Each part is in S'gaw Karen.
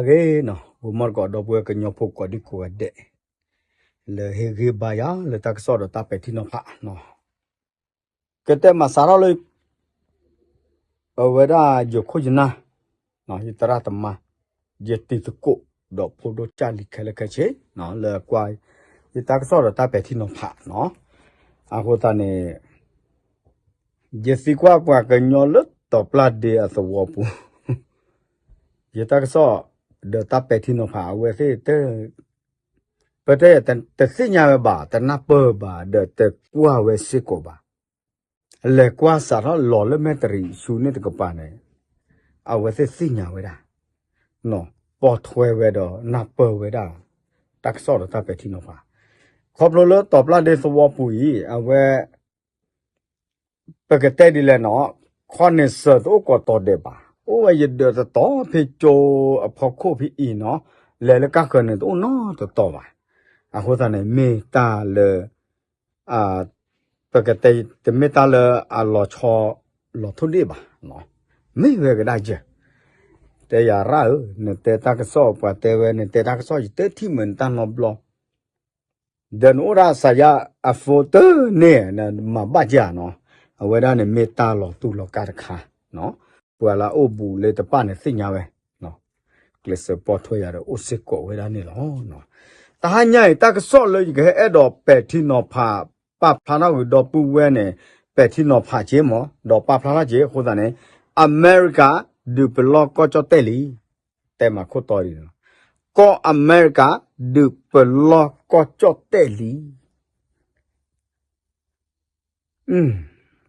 ဂ့ၤနီၤ ဂီၤမီၢ်တကိး ဒီပုၢ်ဝဲၢ်ကညီဖိကိးဒံကိးဂၤဒဲး လၢဟ့ၣ်ဂံၢ်ဘါယၤလၢတၢ်ကစီၣ်ဒီးတၢ်ပဲာ်ထံနီၤဖးနီၤ, ကတဲမၤစးထီၣ်လၢ အဝဲဒၣ်ယခိၣ်ယနၢ်, ယသရၣ်သမါ, ယတံၤသကိး, ဒီးဖိဒိၣ်ကၢ်လံၤခဲလၢာ်ခဲဆ့, လၢကွၢ် ယတၢ်ကစီၣ်ဒီးတၢ်ပဲာ်ထံနီၤဖးနီၤ, အဃိသတးန့ၣ် ယသံကွၢ်ပှၤကညီလၢတီၤပျၢ်ဒ့အသဝီပူၤ, ယတၢ်ကစီၣ် ဒီးတၢ်ပဲာ်ထံနီၤဖး အဝဲသ့ၣ် ပတဲတသ့ၣ်ညါဝဲဘၣ်, တနၢ်ပၢၢ်ဘၣ်, ဒီးတကွၢ်ဝဲစ့ၢ်ကီးဘၣ်. လဲၤကွၢ်စးထီၣ်လီၤလၢမဲၣ်တရံးဆူန့ၣ်တကပၤန့ၣ်, အဝဲသ့ၣ်သ့ၣ်ညါဝဲဒၣ်, ပိာ်ထွဲဝဲဒီးနၢ်ပၢၢ်ဝဲဒၣ် တၢ်ကစီၣ်ဒီးတၢ်ပဲာ်ထံနီၤဖး, ခီဖျိလၢတီၤပျၢ်ဒ့သဝီပူၤအံၤ အဝဲ ပကတဲဒ်လဲၣ်နီၤ, ခီန့ၣ်စၢၤတအိၣ်ကိးတီၤဒဲးဘၣ်, အိၣ်ဝဲယဒၢးတတီၤဖဲကၠိအဖီခိၣ်ဖဲအံၤနီၤ, လဲၤလၢကါဃၢၤန့ၣ်တအိၣ်နီတတီၤဘၣ်. အဃိသတးန့ၣ် မ့ၢ်တၢ်လၢ ပကတဲ တမ့ၢ်တၢ်လၢအလီၤဆီ လီၤထိၣ်ဒ့ၣ်ဘၣ်, မ့ၢ်ဝဲကဒါယဲၢ်, တဲယၤရၣ်ဧၢ, နတဲတၢ်ကစီၣ် ပှၤတဲဝဲ နတဲတၢ်ကစီၣ် ယတထံၣ်မုာ်နတၢ်နီတဘျီ ဒီးနအိၣ်ဒၣ်စးယါအ phone တန့ၢ် နမၤဘၣ်ကၢ်နီၤ, အဝဲဒၣ်န့ၣ်မ့ၢ်တၢ်လီၤတူၢ်လီၤကာ်တခါ, ပှၤလၢအအိၣ်ဘူးလၢတပၣ်န့ၣ်သ့ၣ်ညါဝဲ, ကျဲးစၢးပိာ်ထွဲယၤဒီးအိၣ်စ့ၢ်ကီးဝဲဒၣ်န့ၣ်လီၤ. တဟါညါအံၤ တၢ်ကစီၣ်လၢယကဟဲအဲၣ်ဒိးပဲာ်ထံနီၤဖး ပာ်ဖျါထီၣ်ဝံၤဒီပုၢ်ဝဲၢ်န့ၣ် ပဲာ်ထံနီၤဖးက့မး ဒီးပာ်ဖျါထီၣ်က့အဃိသတးန့ၣ် အမဲရကၤ ဒုးပလီၢ်ကီၢ်ကၠီၣ်တဲၣ်လံ, တဲမၤခိၣ်တီဒ်န့ၣ်, ကီၢ်အမဲရကၤ ဒုးပလီၢ်ကီၢ်ကၠီၣ်တဲၣ်လံ.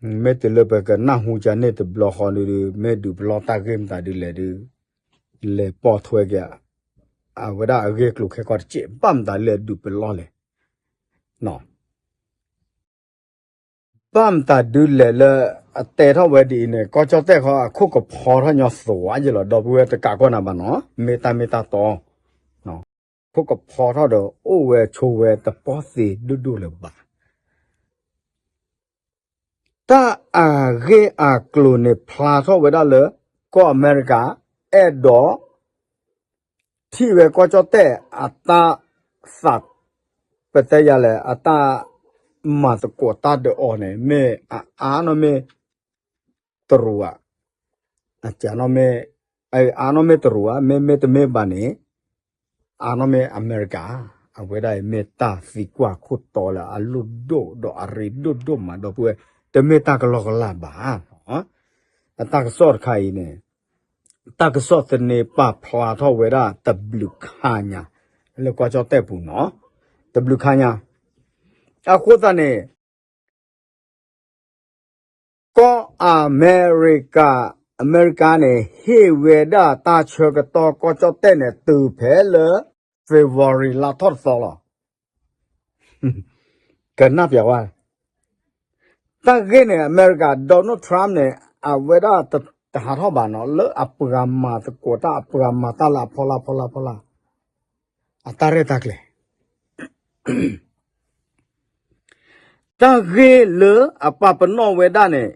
မ့ၢ်တုၤလၢပကနၢ်ဟူကန့ၢ်တဘျီဃီဒုး မ့ၢ်ဒုးပလီၢ်တၢ်ဂ့ၢ်မတၤဒုးလဲၣ်ဒုး လဲၤပိာ်ထွဲက့ၤ အဝဲဒၣ်အဂ့ၢ်အကျိၤခဲကီၢ်တက့ၢ် ဘၣ်မတၤလဲၣ်ဒုးပလီၢ်လဲၣ် ဘၣ်မတၤဒုးလဲၣ်လၢအတဲထီၣ်ဝဲဒ်အံၤန့ၣ် ကီၢ်ကၠီၣ်တဲၣ်ဃီ အခိၣ်ကဖီထီၣ်ညီသွးယဲၢ်လီၤ ဒီပုၢ်ဝဲၢ်တကးကီၢ်နၤဘၣ်နီၤ မ့ၢ်တၢ်မ့ၢ်တၢ်တီ ခိၣ်ကဖီထီၣ်ဒီး အိၣ်ဝဲဆိဝဲတပီၢ်သ့ဒိၣ်ဒိၣ်လၢၤဘၣ်. တၢ်အဂ့ၢ်အကျိၤန့ၣ်ဖျါထီၣ်ဝဲဒၣ်လၢ ကီၢ်အမဲရကၤ အဲၣ်ဒိး ထံၣ်ဝဲကီၢ်ကၠီၣ်တဲၣ်အတၢ်သး ပတဲယၤလဲၣ် အတၢ်မၤသကိးတၢ်ဒီးအီၤန့ၣ် မ့ၢ်အအါနီၢ်မ့ၢ် တရူးဧါ, အကနီၢ်မ့ၢ် အအါနီၢ်မ့ၢ်တရူးဧါ မ့မ့ၢ်တမ့ၢ်ဘၣ်န့ၣ် အါနီၢ်မ့ၢ်အမဲရကၤ, အဝဲဒၣ်အံၤမ့ၢ်တၢ်သံကွၢ်ခိၣ်တီလၢအလိၣ်ဒိၣ်ဒီးအရ့ဒိၣ်ဒိၣ်မး ဒီပုၢ်ဝဲၢ် တမ့ၢ်တၢ်ကလီကလီဘၣ်. အတၢ်ကစီၣ်တခါအံၤန့ၣ် တၢ်ကစီၣ်သန့ပာ်ဖျါထီၣ်ဝဲဒၣ်တဘျုးခါညါ လၢကီၢ်ကၠီၣ်တဲၣ်ပူၤနီၤ, တဘျုးခါညါ အဃိသတးန့ၣ် ကီၢ်အမဲရကၤ, အမဲရကၤန့ၣ် ဟ့ၣ်ဝဲဒၣ်တၢ်ဆၢကတီၢ်ကီၢ်ကၠီၣ်တဲၣ်န့ၣ် တုၤဖဲလၢ February လါထီၣ်တသီလီၤ. ကနၣ်ပျးဝဲ တၢ်ဂ့ၢ်န့ၣ် အမဲရကၤ Donald Trump န့ၣ် အဝဲဒၣ်တဟးထီၣ်ဘၣ်နီၤ လၢအပှၤမၤသကိးတၢ်အပှၤမၤတၢ်လၢအဖီလာ်ဖီလာ်ဖီလာ် အတၢ်ရဲၣ်တၢ်ကျဲၤ တၢ်ဂ့ၢ်လၢအပာ်ပနီၣ်ဝဲဒၣ်န့ၣ်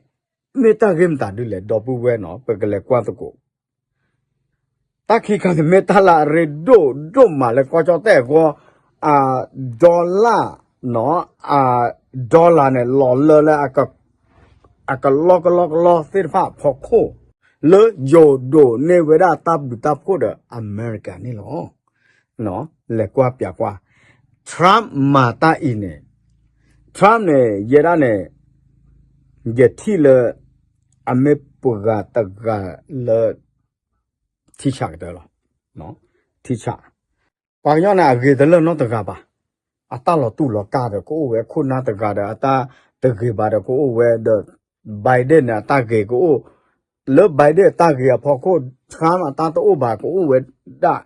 မ့ၢ်တၢ်ဂ့ၢ်မတၤဒ်လဲၣ် ဒီပုၢ်ဝဲၢ်နီၤ ပကလဲၤကွၢ်သကိး တၢ်ခံခါန့ၣ်မ့ၢ်တၢ်လၢအရ့ဒိၣ်ဒိၣ်မးလၢကီၢ်ကၠီၣ်တဲၣ်အဂီၢ်, အ dollar နီၤ, အ dollar န့ၣ် လီၤလၢလၢ အကလီကလီကလီသ့ၣ်တဖၣ်အဖီခိၣ် လၢယိၤဒိးန့ၢ်ဝဲဒၣ်တၢ်ဘျုးတၢ်ဖှိၣ်ဒီးအမဲရကၤန့ၣ်လီၤ. လဲၤကွၢ်ပျးကွၢ် Trump မၤတၢ်အံၤန့ၣ် Trump န့ၣ် ယဲဒၣ်န့ၣ် ယထံၣ်လၢ အမ့ၢ်ပှၤတဂၤလၢ ထံဆးကတၢၢ်လီၤ. ထံဆး ပှၤကညီန့ၣ် အဂ့ၤတလၢာ်နီတဂၤဘၣ်. အတၢ်လီၤတူၢ်လီၤကာ်ဒီးကအိၣ်ဝဲ ခိၣ်နၢ်တဂၤဒီး အတၢ်တဂ့ၤဘၣ်ဒီးကအိၣ်ဝဲဒီး Biden န့ၣ် အတၢ်ဂ့ၤကအိၣ် လၢ Biden အတၢ်ဂ့ၤအဖီခိၣ် Trump အတၢ်တအိၣ်ဘၣ်ကအိၣ်ဝဲဒၣ်.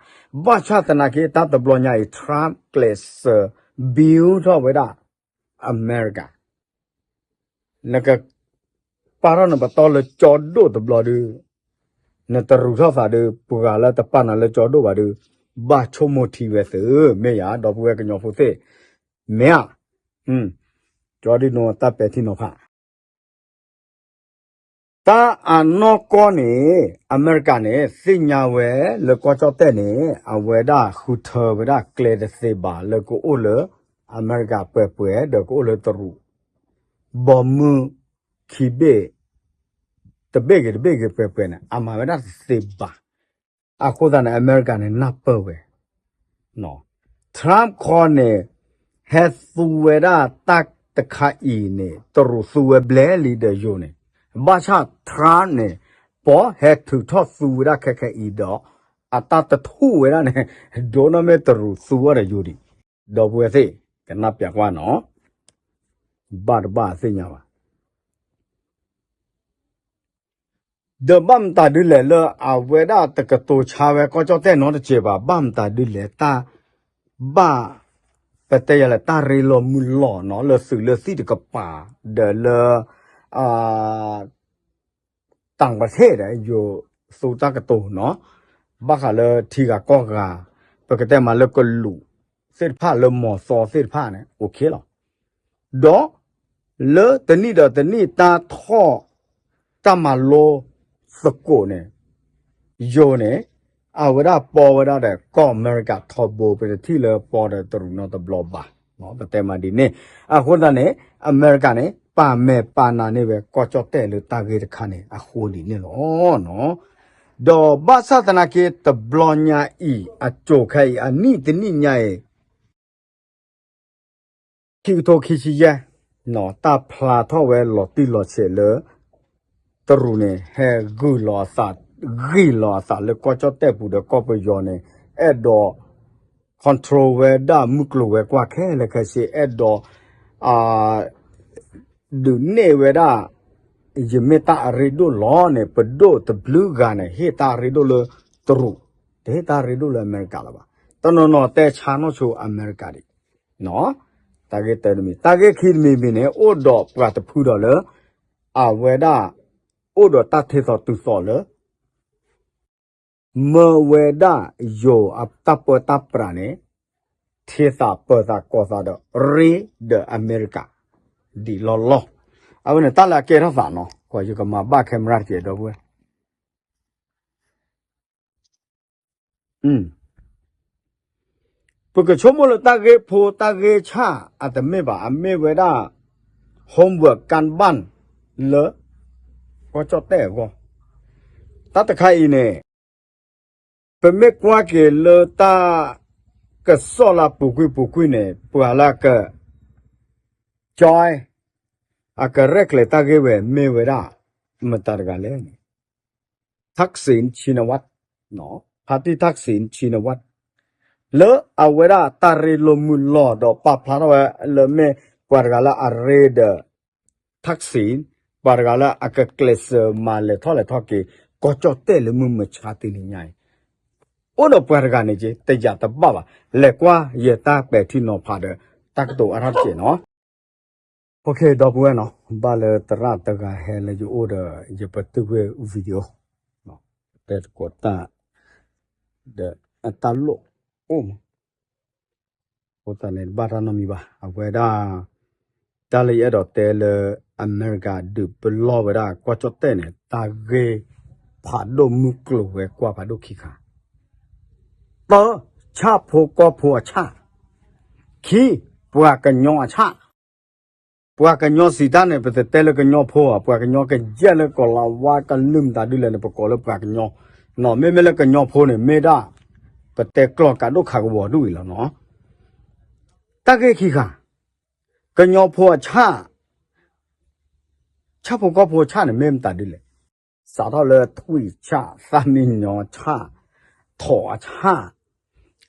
ဘၣ်ဆၣ်သနာ်က့ တၢ်တဘျီညါအံၤ Trump ကျဲးစၢး build ထီၣ်ဝဲဒၣ် အမဲရကၤ နကပာ်ထီၣ်နပတီၢ်လၢကၠီဒိၣ်တဘျီဒီး နတရူးထီၣ်သးဒီး ပှၤလၢတပာ်နၤလၢကၠီဒိၣ်ဘၣ်ဒီး ဘၣ်ဆိကမိၣ်ထံဝဲသု မ့ၢ်ယၤ ဒီပုၢ်ဝဲၢ်ကညီဖိသ့ၣ် မ့ၢ်ဧါ. ကၠီဒ်နီၢ်တၢ်ပဲာ်ထံနီၤဖး တၢ်အနီၢ်ကီၢ်န့ၣ် အမဲရကၤန့ၣ် သ့ၣ်ညါဝဲလၢကီၢ်ကၠီၣ်တဲၣ်န့ၣ် အဝဲဒၣ်ဃုထၢဝဲဒၣ်ကျဲတသ့ဘၣ် လၢကအိၣ်လၢ အမဲရကၤပှဲၤပှဲၤ ဒီးကအိၣ်လၢတရူး ဘီမုၢ်ခံဘ့ၣ် တဘ့ၣ်ဂ့ၤတဘ့ၣ်ဂ့ၤပှဲၤပှဲၤန့ၣ် အမၤဝဲဒၣ်တသ့ဘၣ်. အဃိသတးန့ၣ် အမဲရကၤန့ၣ် နၢ်ပၢၢ်ဝဲ Trump ခီန့ၣ် ဟဲသူဝဲဒၣ်တၢ်တခါအံၤန့ၣ် တရူးသူဝဲဘျဲလံဒီးယိၤန့ၣ်, ဘၣ်ဆၣ် Trump န့ၣ် ပှၤဟဲထုးထီၣ်သူဝဲဒၣ်ခဲခဲအံၤဒီး အတၢ်တထူၣ်ဝဲဒၣ်န့ၣ် ဒိၣ်နီၢ်မ့ၢ်တရူးသူဝဲဒီးယိၤဒံး, ဒီပုၢ်ဝဲၢ်သ့ၣ် ကနၢ်ပၢၢ်ကွၢ်နီၤ, ဘၣ်တဘၣ်သ့ၣ်ညါဘၣ်. ဒီးဘၣ်မတၤဒ်လဲၣ်လၢအဝဲဒၣ်တကတိၤဆါဝဲကီၢ်ကၠီၣ်တဲၣ်နီတစဲးဘၣ်, ဘၣ်မတၤဒ်လဲၣ်တၢ် ဘၣ် ပတဲယၤလၢတၢ်ရ့လိာ်မုာ်လိာ်နီၤ လၢသုးလၢသံၣ်တကပၤ ဒီးလၢ တၢ်ပထ့ၣ်ဒီး ယိၤသူတၢ်ကတိၤနီၤ, ဘၣ်ဃးလၢထံဂၤကီၢ်ဂၤ, ပကတဲမးလၢကလူးသ့ၣ်တဖၣ်လၢမီၤသီသ့ၣ်တဖၣ်န့ၣ် okay လီၤ. ဒီးလၢတနံၣ်ဒီးတနံၣ်တၢ်ထီၣ် တၢ်မၤလိသကိးန့ၣ် ယိၤန့ၣ် အဝဲဒၣ်ပီဝဲဒၣ်ဒီးကီၢ်အမဲရကၤထီဘိ ပတထံၣ်လၢပီဒီးတရူးနီတဘျီဘၣ်, ပတဲမးဒ်န့ၣ်. အဃိသတးန့ၣ် အမဲရကၤန့ၣ် ပာ်မဲာ်ပာ်နါန့ၢ်ဝဲကီၢ်ကၠီၣ်တဲၣ်လၢတၢ်ဂ့ၢ်တခါန့ၣ် အဃိလံန့ၣ်လီၤ. ဒီးဘၣ်ဆၣ်သနာ်က့ တဘျီညါအံၤ အစိၤခဲအံၤ အနံၣ်တနံၣ်ညါအံၤ ခံကထိခံဆံယဲၢ် တၢ်ဖျါထီၣ်ဝဲလီၤတံၢ်လီၤဆဲးလၢ တရူးန့ၣ် ဟဲဂုာ်လီၤအသး, ဂံၢ်လီၤအသးလၢကီၢ်ကၠီၣ်တဲၣ်ပူၤဒီးကီၢ်ပယီၤန့ၣ် အဲၣ်ဒိး control ဝဲဒၣ်မုၢ်ကျိၤဝဲၤကွာ်ခဲလၢာ်ခဲဆ့ အဲၣ်ဒိး ဒုးနဲၣ်ဝဲဒၣ် ယမ့ၢ်တၢ်အရ့ဒိၣ်လီၤန့ၣ် ပဒိၣ်တဘျုးဂၤန့ၣ် ဟ့ၣ်တၢ်အရ့ဒိၣ်လၢတရူး, တဟ့ၣ်တၢ်အရ့ဒိၣ်လၢအမဲရကၤလၢၤဘၣ်. တနီၤနီၤတဲဆါနီၢ်ဆိအမဲရကၤဒံး, တၢ်ဂ့ၢ်တၢတမံၤ, တၢ်ဂ့ၢ်ခံတမံၤမံၤန့ၣ် အိၣ်ဒီးပှၤတဖုဒီးလၢ အဝဲဒၣ် အိၣ်ဒီးတၢ်ထဲသိးတုၤသိးလၢ မၢဝဲဒၣ်ယိၤအတၢ်ပၢတၢ်ပြးန့ၣ် ထဲသးပၢၤသးကိးသးဒီး ရ့ဒီးအမဲရကၤ ဒံးလီၢ်လီၢ်. အဝဲန့ၣ်တၢ်လၢအကဲထီၣ်သးနီၤ, ကွၢ်ယကမၤဘၣ် camera တက့ၢ် ဒီပုၢ်ဝဲၢ် ပကဆိကမိၣ်လၢတၢ်ဂ့ၢ်ဖိတၢ်ဂ့ၢ်ဆၣ်အတမ့ၢ်ဘၣ်, အမ့ၢ်ဝဲဒၣ် homework ကၣ်ဘၣ် လၢ ကီၢ်ကၠီၣ်တဲၣ်အဂီၢ်, တၢ်တခါအံၤန့ၣ် ပမ့ၢ်ကွၢ်က့ၤလၢတၢ်ကစီၣ်လၢအပူၤကွံာ်ပူၤကွံာ်န့ၣ် ပှၤလၢအက join အကရဲၣ်ကျဲၤတၢ်ဂ့ၢ်ဝဲ မ့ၢ်ဝဲဒၣ် မတၤတဂၤလဲၣ်န့ၣ် Thaksin Shinawatra, party Thaksin Shinawatra လၢအဝဲဒၣ်တၢ်ရ့လိာ်မုာ်လိာ်ဒီးပာ်ဖျါထီၣ်ဝဲလၢမ့ၢ်ပှၤတဂၤလၢအရ့ဒီး Thaksin, ပှၤတဂၤလၢအကကျဲးစၢးမၤလဲၤထီၣ်လဲၤထီၣ်က့ၤ ကီၢ်ကၠီၣ်တဲၣ်လၢမုၢ်မဆါတနံၤညါအံၤ အိၣ်ဒီးပှၤတဂၤန့ၣ်က့ တယာ်တဘၣ်ဘၣ်. လဲၤကွၢ်ယတၢ်ပဲာ်ထံနီၤဖးဒီး တၢ်ကတိၤအါထီၣ်တစဲးနီၤ. ဒီပုၢ်ဝဲၢ်နီၤ, ဘၣ်လၢသရၣ်တဂၤဟဲလၢယအိၣ်ဒီး ယပတုာ်ကွံာ် video တဲသကိးတၢ် ဒီးအတၢ်လိၣ်အိၣ်မး အဃိသတးန့ၣ် တဘၣ်တၢ်နီတမံၤဘၣ်. အဝဲဒၣ် တၢ်လၢယအဲၣ်ဒိးတဲလၢ အမဲရကၤဒုးပလီၢ်ဝဲဒၣ်ကီၢ်ကၠီၣ်တဲၣ်န့ၣ် တၢ်ဂ့ၢ်ဖးဒိၣ်မုၢ်ကျိၤဝဲၤကွာ်ဖးဒိၣ်ခံခါ, တၢ, ဆၣ်ဖိကီၢ်ဖိအဆၣ်, ခံ, ပှၤကညီအဆၣ် ပှၤကညီစံးတၢ်န့ၣ် ပတတဲလၢကညီဖိဘၣ်, ပှၤကညီကယဲၢ်လၢကီၢ်လၤဝါကလုၢ်မတၤဒ်လဲၣ်န့ၣ် ပကိးလၢပှၤကညီ, မ့မ့ၢ်လၢကညီဖိန့ၣ် မ့ၢ်ဒၣ် ပတဲကျီၢ်ကးဒိၣ်ခးကဝီၤဒူၣ်အံၤလီၤနီၤ. တၢ်ဂ့ၢ်ခံခါ, ကညီဖိအဆၣ်, ဆၣ်ဖိကီၢ်ဖိအဆၣ်န့ၣ် မ့ၢ်မတၤဒ်လဲၣ်. စးထီၣ်လၢထွံၣ်ဆၣ်, သၣ်မံညီဆၣ်, ထိးအဆၣ်,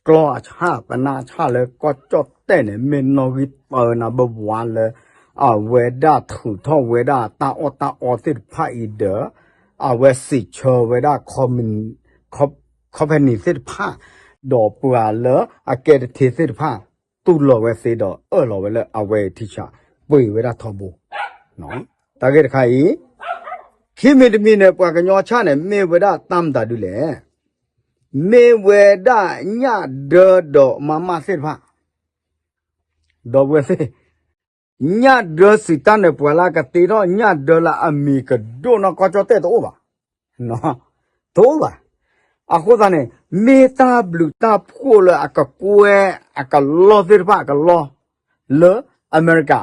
ကျီၢ်အဆၣ်, ပနၢ်ဆၣ်လၢကီၢ်ကၠီၣ်တဲၣ်န့ၣ် မ့ၢ်နီၣ်ဂံၢ်ပၢနၤဘၣ်ဝါလၢ အဝဲဒၣ်ထုးထီၣ်ဝဲဒၣ်တၢ်အီၣ်တၢ်အီသ့ၣ်တဖၣ်အံၤဒီး အဝဲစံးဆၢဝဲဒၣ် company သ့ၣ်တဖၣ်, ဒီးပှၤလၢအကဲတထံသ့ၣ်တဖၣ် တူၢ်လိာ်ဝဲသ့ဒီးအၢၣ်လီၤဝဲလၢအဝဲထံဆး ပှ့ၤဝဲဒၣ်ထီဘိ. တၢ်ဂ့ၢ်တခါအံၤ, ခံမံၤတမံၤန့ၣ် ပှၤကညီဆၣ်န့ၣ် မ့ၢ်ဝဲဒၣ်တၢ်မတၤဒ်လဲၣ်. မ့ၢ်ဝဲဒၣ်ညၣ်ဒၢဒီးမါမၢ်သ့ၣ်တဖၣ်, ဒီပုၢ်ဝဲၢ်သ့ၣ် ညၣ်ဒၢစံးတၢ်န့ၣ် ပှၤလၢအကတ့ထီၣ်ညၣ်ဒၢလၢအမံၤကဒိၣ်နီၢ်ကီၢ်ကၠီၣ်တဲၣ်တအိၣ်ဘၣ်, တအိၣ်ဘၣ်. အဃိသတးန့ၣ် မ့ၢ်တၢ်ဘျုးတၢ်ဖှိၣ်လၢအကကွဲအကလီၢ်သ့ၣ်တဖၣ်အကလီၢ် လၢအမဲရကၤ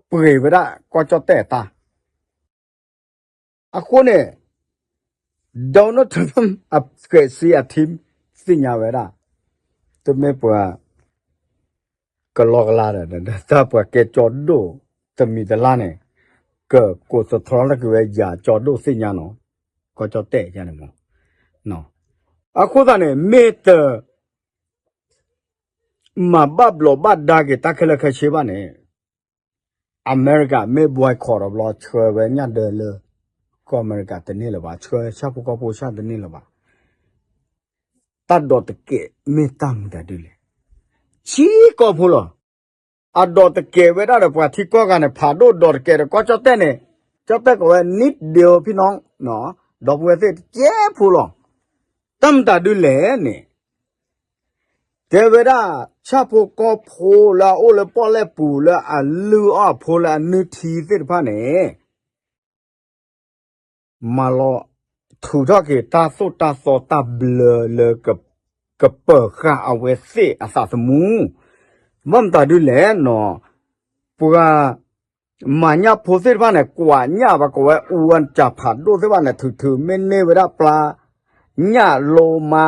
ပှ့ၤဝဲဒၣ်ကီၢ်ကၠီၣ်တဲၣ်အတၢ် အဃိန့ၣ် Donald Trump အဃဲးစ့အ team သ့ၣ်ညါဝဲဒၣ် တမ့ၢ်ပှၤ ကလီကလါဒီး တၢ်ပှၤကဲကၠီဒိၣ်တမံၤတလါန့ၣ် ကကိးသထြီတက့ၤဝဲယၤကၠီဒိၣ်သ့ၣ်ညါနီၤ, ကီၢ်ကၠီၣ်တဲၣ်ယါန့ၣ်မး, အဃိသတးန့ၣ် မ့ၢ်တ မၤဘၣ်ဘျီးဘၣ်ဒါက့ၤတၢ်ခဲလၢာ်ခဲဆ့ဘၣ်န့ၣ် အမဲရကၤမ့ၢ် boycott ဒီးဘျီ ဆှၢဝဲညၣ်ဒၢလၢ ကီၢ်အမဲရကၤတန့ၢ်လၢၤဘၣ်, ဆှၢဆၣ်ဖိကီၢ်ဖိဆၣ်တန့ၢ်လၢၤဘၣ်. တၢ်ဒိးတကဲးမ့ၢ်တၢ်မတၤဒုလဲၣ်. ဆံကီၢ်ဖိလီၤ. အဒိးတကဲးဝဲဒၣ်ဒီးပှၤထံကီၢ်ဂၤန့ၣ် ဖးဒိၣ်ဒိးတကဲးဒီးကီၢ်ကၠီၣ်တဲၣ်န့ၣ်, ကၠီၣ်တဲၣ်ကိးဝဲ need deal ဖံနီၤ, ဒီပုၢ်ဝဲၢ်သ့ၣ်တကဲးဖိလီၤ. တၢ်မတၤဒုလဲၣ်န့ၣ် တဲဝဲဒၣ် ဆၣ်ဖိကီၢ်ဖိလၢအအိၣ်လၢပီၣ်လဲၣ်ပူၤလၢအလုၢ်အီၣ်အဖိလၢအနုၢ်ထံသ့ၣ်တဖၣ်န့ၣ် မၤလီၤထုးထီၣ်က့ၤတၢ်သိၣ်တၢ်သီတၢ်ဘျၢလၢ ကပၢၤဃာ်အဝဲသ့ၣ်အသးသမူ, ဘၣ်မတၤဒုလဲၣ်နီၤ, ပှၤ မၤညၣ်ဖိသ့ၣ်တဖၣ်န့ၣ် ကွၢ်ညၣ်ဘၣ်ကိးဝဲ အူဝဲကၠၤဖးဒိၣ်သ့ၣ်တဖၣ်န့ၣ် ထုးထုးမ့ၢ်န့ၢ်ဝဲဒၣ်ပျၢ် ညၣ်လိမါ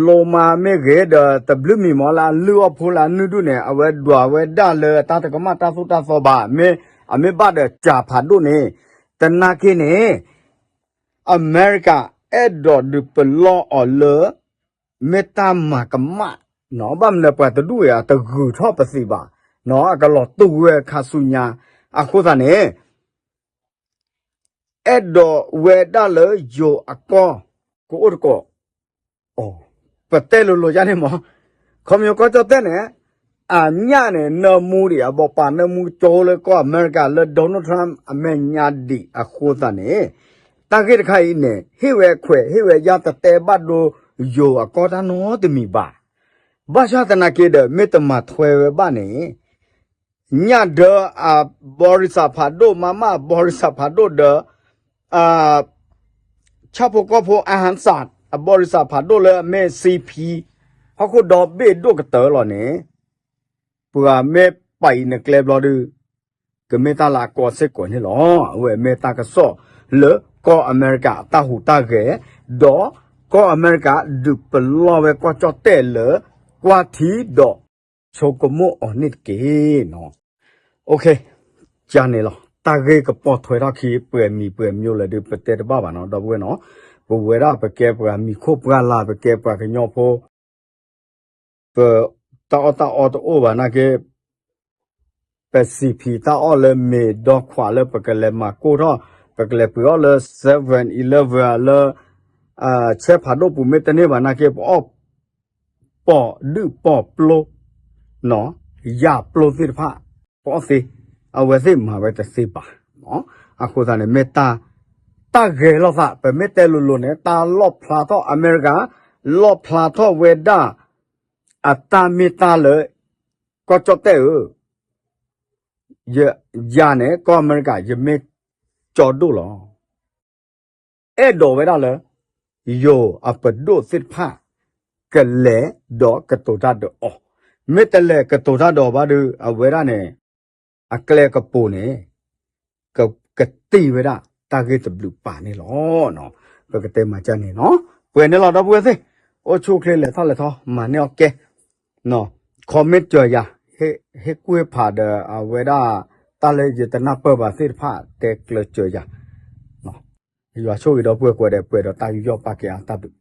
လိမါမ့ၢ်ဂ့ၤဒီး တဘျုးမံၤမ့ၢ်လၢအလုၢ်အီၣ်ဖိလၢအနုၢ်ဒူၣ်န့ၣ် အဝဲဒွးဝဲဒၣ်လၢတၢ်တကမၣ်တၢ်သိၣ်တၢ်သီဘၣ်, မ့ၢ်အမ့ၢ်ဘၣ်ဒီးကၠၤဖးဒိၣ်န့ၣ်, တနာ်က့န့ၣ် အမဲရကၤအဲၣ်ဒိးဒုးပလီၢ်အီၤလၢ မ့ၢ်တၢ်မၤကမၣ်, ဘၣ်မနုၤပှၤတဒူၣ်အံၤ အတဂုၤထီၣ်ပသံးဘၣ်, အကလီၤတူၢ်ဝဲခါဆူညါ, အဃိသတးန့ၣ် အဲၣ်ဒိးဝဲဒၣ်လၢယိၤအကီၢ် ကအိၣ်တကိး, ပတဲလိၤလိၤယါန့ၣ်မး, ခီဖျိကီၢ်ကၠီၣ်တဲၣ်န့ၣ် အညၣ်န့ၣ် နၢမူဒံး အဘီပာ်နၢမူကၠိလၢကီၢ်အမဲရကၤလၢ Donald Trump အမဲာ်ညါဒံးအဃိသတးန့ၣ်, တၢ်ဂ့ၢ်တခါအံၤန့ၣ် ဟ့ၣ်ဝဲခွဲးဟ့ၣ်ဝဲယာ် တတဲဘၣ်ဒိယိၤအကီၢ်တၢ်နီတမံၤဘၣ်. ဘၣ်ဆၣ်သနာ်က့ဒီး မ့ၢ်တမၤထွဲဝဲဘၣ်န့ၣ် ညၣ်ဒၢအဘီရံစးဖးဒိၣ် မၤမၣ်အဘီရံစးဖးဒိၣ်ဒီး ဆၣ်ဖိကီၢ်ဖိ အဟၣ်စၣ် အဘီရံစးဖးဒိၣ်လၢအမ့ၢ် စံဖံ ဟီၣ်ခိၣ်ဒီဘ့ၣ်ဒိၣ်ကတၢၢ်လီၤန့ၣ်, ပှၤမ့ၢ်ပာ်အံၤနကျဲဘျီဒုး ကမ့ၢ်တၢ်လၢအကီစ့ၢ်ကီးန့ၣ်လီၤ. အဝဲမ့ၢ်တၢ်ကစီၣ်လၢကီၢ်အမဲရကၤအတၢ်ဟူးတၢ်ဂဲၤ, ဒီးကီၢ်အမဲရကၤဒုးပလီၢ်ဝဲကီၢ်ကၠီၣ်တဲၣ်လၢ ကွၢ်ထံဒီး ဆိကမိၣ်အီၤန့ၣ်တက့ၢ်နီၤ. ယါန့ၣ်လီၤ. တၢ်ဂ့ၢ်ကပိာ်ထွဲထီၣ်ခံ ပှဲၤမံၤပှဲၤမံၤလၢာ်ဒုး ပတဲတဘၣ်ဘၣ်နီၤ ဒီပုၢ်ဝဲၢ်နီၤ. ပဝဲဒၣ်ပကဲပှၤမံၤခိၣ်ပှၢ်လၢ် ပကဲပှၤကညီဖိ ပတၢ်အီၣ်တၢ်အီတအိၣ်ဘၣ်နာ်က့ ပစံးဖံးတၢ်အီၣ်လၢမ့ၤဒီခွးလၢ ပကလဲၤမၤကိၢ်ထီၣ် ပကလဲၤပှ့ၤအီၣ်လၢ seven eleven လၢ ဆဲးဖးဒိၣ်ပူၤမ့ၢ်တန့ၢ်ဘၣ်နာ်က့ ပအီၣ် ပိာ်ဒုၣ်ပိာ်ပျိ ယၣ်ပျိသ့ၣ်တဖၣ် ပအီၣ်သ့, အဝဲသ့ၣ်မၤဝဲတသ့ဘၣ်. အဃိသတးန့ၣ် မ့ၢ်တၢ် တၢ်ဂဲၤလိာ်သး ပမ့ၢ်တဲလိၤလိၤန့ၣ် တၢ်လီၣ်ဖျါထီၣ်အမဲရကၤ လီၣ်ဖျါထီၣ်ဝဲဒၣ် အတၢ်မ့ၢ်တၢ်လၢ ကီၢ်ကၠီၣ်တဲၣ်ဧၢ, ယၤန့ၣ် ကီၢ်အမဲရကၤ ယမ့ၢ်ကၠီဒိၣ်လီၤ. အဲၣ်ဒိးဝဲဒၣ်လၢ ယိၤအပဒိၣ်သ့ၣ်တဖၣ် ကလဲၤဒီးကတိၤတၢ်ဒီးအီၤ, မ့ၢ်တလဲၤကတိၤတၢ်ဒီးအီၤဘၣ်ဒီး အဝဲဒၣ်န့ၣ် အကျဲကပူၤန့ၣ် ကတ့ၢ်ဝဲဒၣ်တၢ်ဂ့ၢ်တဘျုးပာ်န့ၣ်လီၤ. ပကတဲမၤကၢ်န့ၣ်နီၤ, ပှဲၤန့ၣ်လီၤ ဒီပုၢ်ဝဲၢ်သ့ၣ်, အိၣ်ဆူၣ်အိၣ်ချ့လဲၤထီၣ်လဲၤထီ မၤန့ၢ်အီၣ်ကဲ comment စၢၤယၤ, ဟ့ၣ်ကွၢ်ဖးဒီးအဝဲဒၣ် တၢ်လၢယတနၢ်ပၢၢ်ဘၣ်သ့ၣ်တဖၣ်တဲကျၢၤစၢၤယၤ, ယွၤဆိၣ်ဂ့ၤဒီပုၢ်ဝဲၢ်ကိးဂၤဒဲး ပှဲၤဒီးတၢ်ယူးယီၣ်ပာ်ကဲအါတၢ်ဘျုး